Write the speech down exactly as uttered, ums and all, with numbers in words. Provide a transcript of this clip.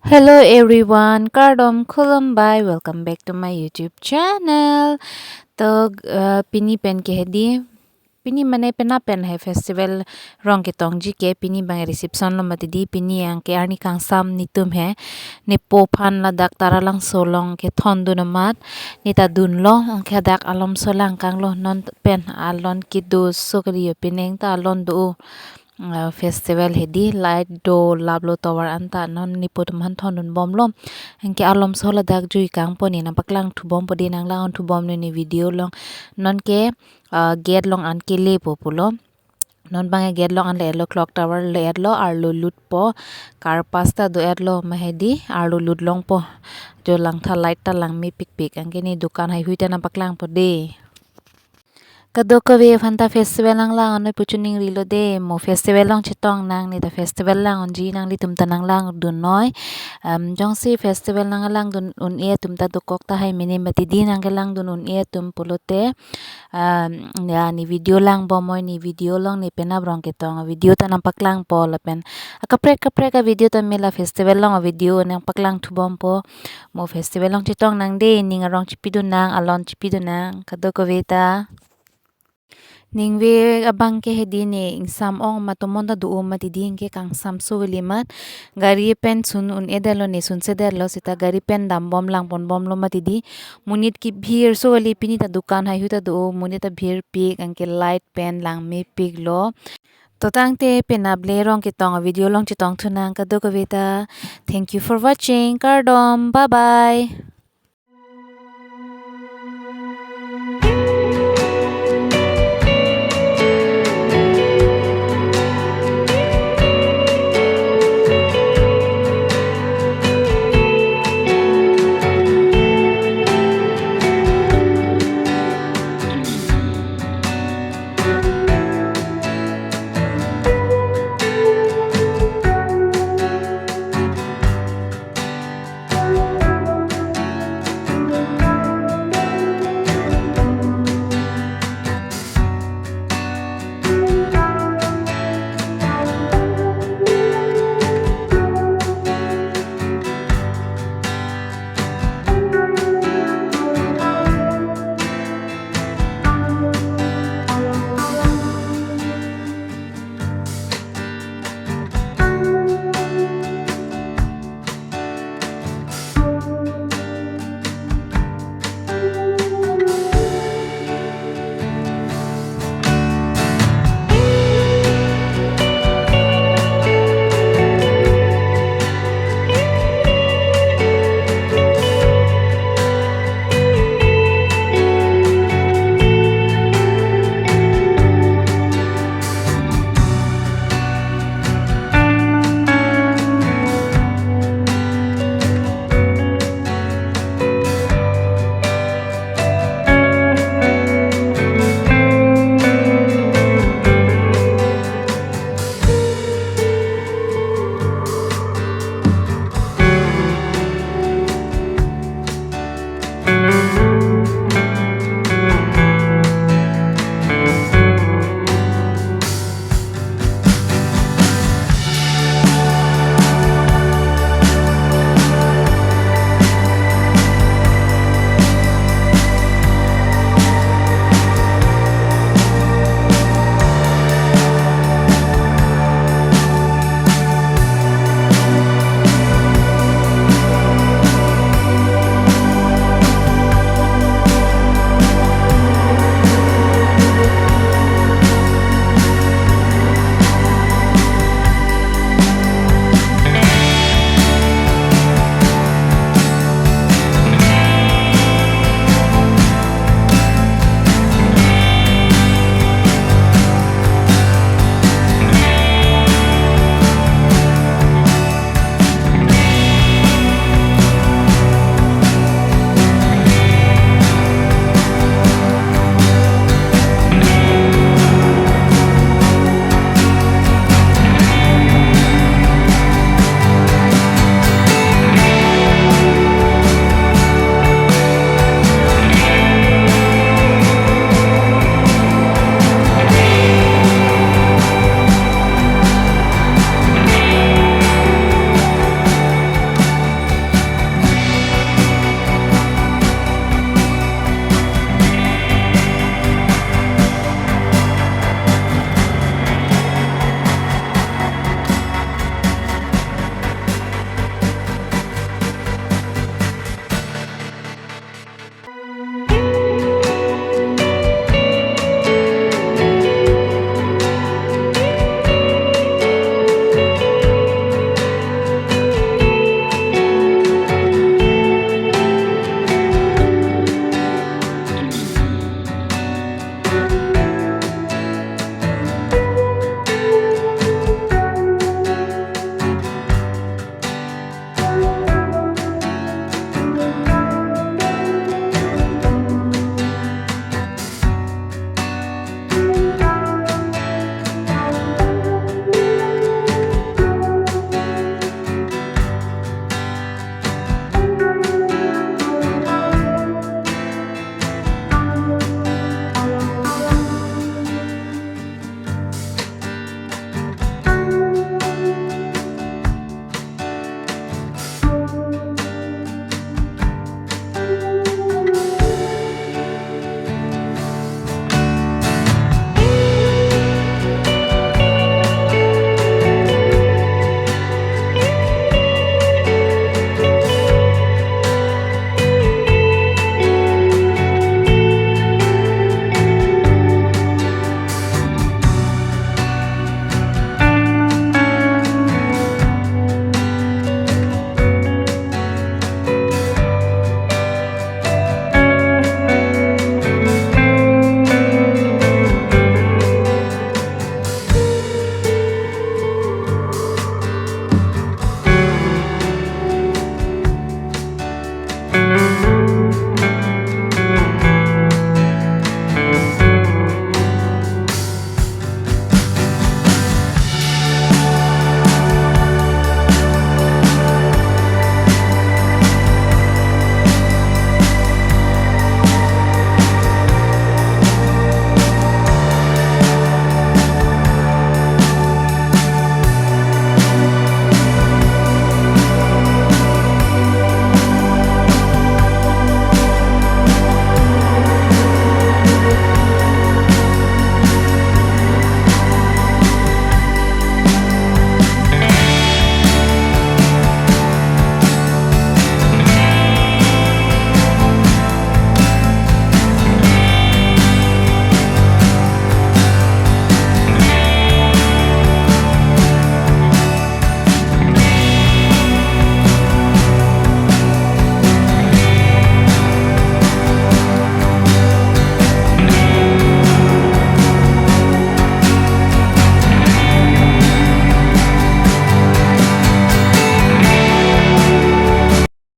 Hello everyone, kardom khulumbai, welcome back to my YouTube channel. To uh, pini pen ke hedi, pini mane penap pen hai festival rong ketongji ke, pini bang reception lo mati di. Pini anke arni kangsam netum he, nepo aphan ladak Taralangso along kethondun amat, neta dunlo. Anke dak alomso lang kanglo, non pen alon kedo so kali yo, penang ta alon do uh, festival hedi, light do laplo tovar anta, non nepo atum aphan thondun bomlo. Anke alomso ladak jui kangpo, ne nangpaklang thubompo di, nanglang-on thubom ne ne video along. Non ke uh, gate along an kelepo pulo. Non bang gate along an le-etlo, clock tower le-etlo, arlo lutpo, car pass ta do-etlo, ma hedi arlo lut longpo. Jo langtha, light ta langme pikpik. Anke ne dukan heihui ta nangpaklangpo de. Kadokave aphan ta festival nanglang-onnoi pu chiningrilo de, mo festival along chetong nang, neta festival lang-onji, nanglitum ta nanglang dunnoi. Um, jongsi festival nanglang dun un-e atum ta dokok tahai mene mati di, nangkelang dun un-e atum pulote, um, ya, ne video lang bomnoi, ne video along ne penap rong ketong video ta nangpaklangpo lapen akaprek kaprek a video ta mela festival along a video nangpaklang thubompo. Mo festival along chetong nang de, ning arong chipidun nang, alon chipidun nang, kadokave ta. Ningve abang ke hedi ne ingsam ong ma tomon ta do-o mati di, anke kangsam so kali mat. Gari pen sun un-edetlo, ne sunsedetlo seta gari pen dambom langponbomlo mati di. Monit kebhir so kali, pini ta dukan heihui ta do-o, monit ta bhir pik, anke light pen langme piklo. To tangte penap le rong ketong a video along chetong thu nang kadokave ta. Thank you for watching. Kardom. Bye bye.